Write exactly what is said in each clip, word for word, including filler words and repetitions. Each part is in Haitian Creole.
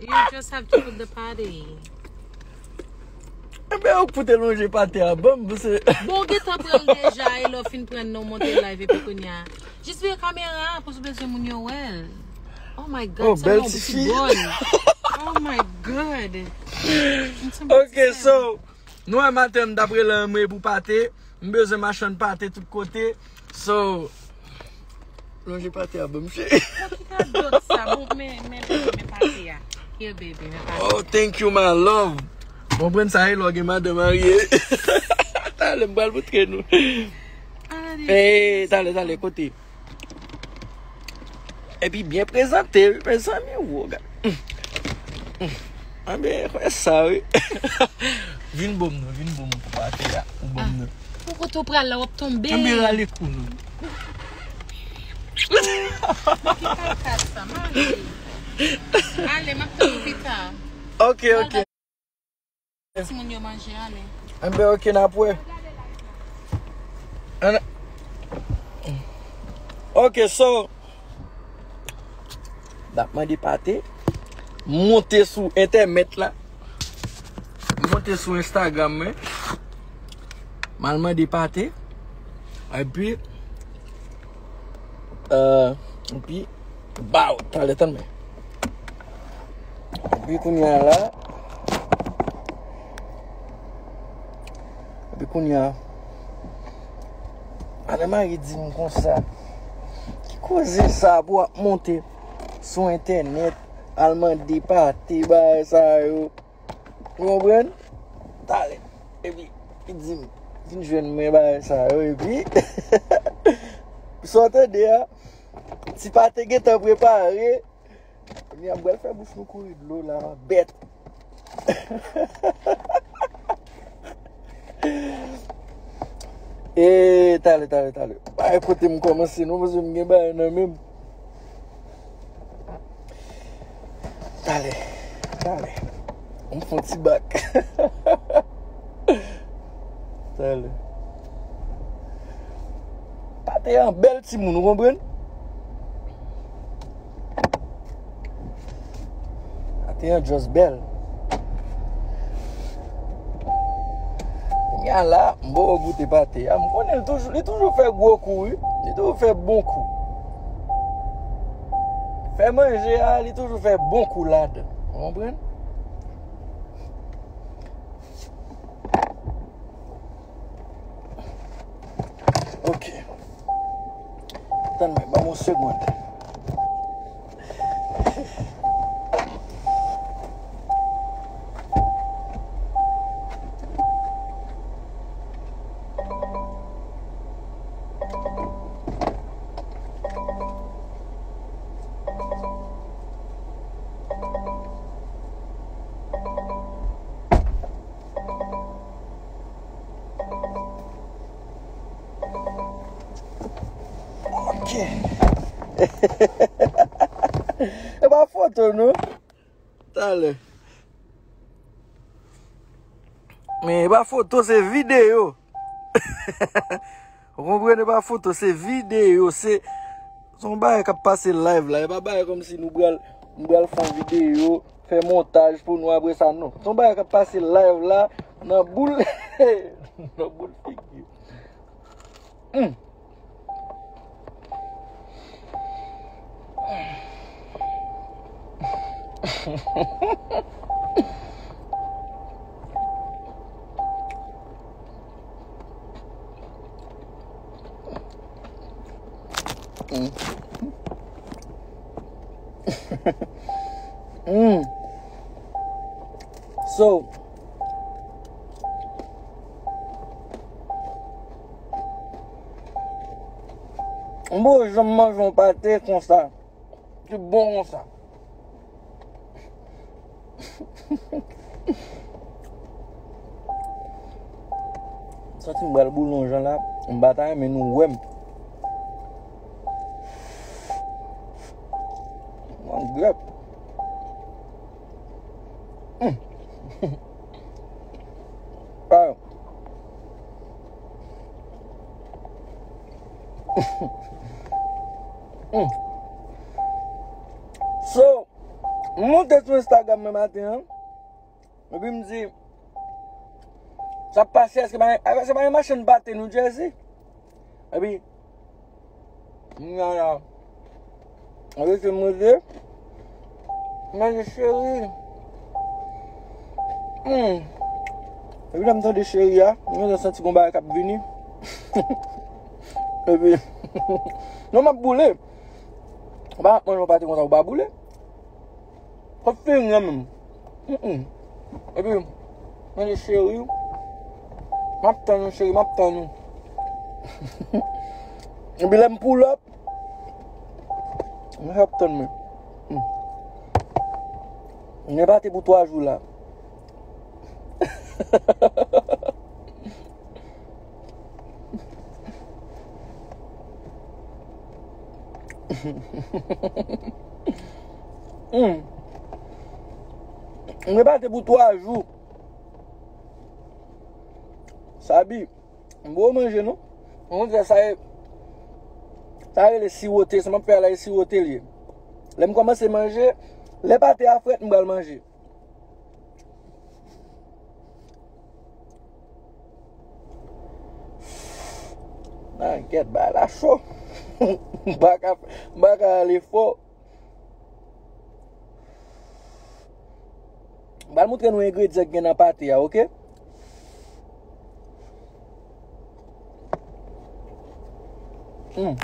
You just have to put the patty. Ebyen, ou pote lonje pate a ban m, se Bon, ou gentan pran l deja, e lè w fin pran nan w monte live epi kounye a. Jis vire kamera pou si w bezwen moun yo wè l. Oh my God, Oh, sa bèl yon ti ti fi. Bòl. Oh my God. Ok, so, nou wè maten m t ap rele anmwe pou pate. M bezwen machann pate tout kote. So, lonje pate a ban m cheri. Ki kadot sa? Bon, men, men, men, men pate a. Here, baby, men pate. Oh, thank you, my love. Konprann sa, e lò gen madan marye. Talè, m pral montre nou. Hey, talè, talè, kote? Epi byen prezante, wi, mezanmi, wo, gad. Anben, wè sa, wi. Vin bon m non, vin bon m pou pate a, ou bon m non. Pou kote w pral la, w ap tonbe. Anben, rale kou non. Ki kaka sa, m ale. Ale, m ap tann ou pita. Ok, ok. Timoun yo manje, ale. Anben, ok, n ap wè. Ann- Ok, so, n ap mande pate. M monte sou entèmèt la. M monte sou Instagram mwen. M al mande pate. Epi, euh, epi, baw, talè tann mwen. Epi kounye a la, epi kounye a, madan mari di m konsa, ki koze sa pou w ap monte sou entènèt, al mande pate, bagay sa yo. Ou konprann? Talè. Epi, li di m, vin jwenn mwen bagay sa yo, epi, sa w tande a, ti pate gentan prepare, ebyen, m pral fè bouch nou kouri dlo la, bèt. E, talè, talè, talè. Bagay kote m kòmanse non, paske m gen bagay nan men m. Talè, talè. M fè yon ti bak. Talè. Pate an bèl timoun, ou konprann? Pate an just bèl. Kounye a la, m poko goute pate a. M konnen li toujou, li toujou fè gwo kou, wi. Li toujou fè bon kou. Fè manje a, li toujou fè bon kou ladan. Ou konprann? Ok. Tann mwen, ban m yon segonn. Ok. E pa foto non. Talè. Men e pa foto, se videyo. Ou konprann, e pa foto, se videyo. Se, se yon bagay k ap pase live la. E pa bagay kòmsi nou pral, nou pral fè yon videyo, fè montaj pou nou apre sa, non. Se yon bagay k ap pase live la, nan boul, nan boul figi. Hmm. Mm. Mm. So, m poko janm manje yon pate konsa. Ki bon konsa. Santi m pral boule yon jan la, m pa ta renmen nou wè m. Mwen grèt. Hmm. Ah. Hmm. So, m monte monte sou Instagram mwen maten an. Epi m di, sa ap pase, èske pa, èske pa gen machann pate New Jersey? Epi, m la la. Epi se m rete. M di, cheri. Hmm. Epi lè m tande cheri a, m gentan santi gon bagay k ap vini. Epi, non, m ap boule. Ou pa manje yon pate konsa, ou pa boule. Kòk fini an menm. Mm-mm. Epi, mwen di cheri, m ap tann ou, cheri, m ap tann ou. Epi lè m pull up, mwen ap tann mwen. Mm. Mwen pati pou twa jou la. Hmm. Mwen pati pou twa jou. Sabi, m poko manje non. Mwen konn fè sa e, sa rele siwote, sa m ap fè la e siwote l ye. Lè m kòmanse manje, lè pate a frèt, m pral manje. Nan gèt bagay la cho. M pa ka, m pa ka ale fò. M pral montre nou engredyan ki gen nan pate a, oke? Mm.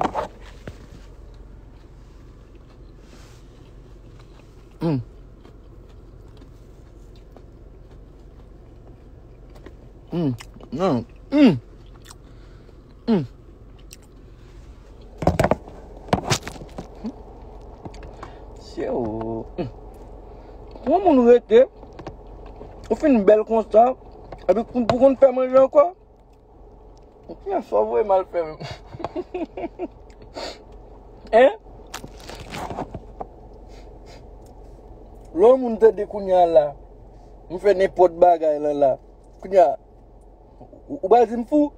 Mm. Mm. Non. Mm. Mm. Sye o. Mm. Pou yon moun rete, ou fin bèl konsa, epi pou, pou konn fè manje ankò? Kiyès sa w voye m al fè menm? Hein? Lè yon moun tande kounye a la, m fè nenpòt bagay la la. Kounye a, ou, ou pral di m fou?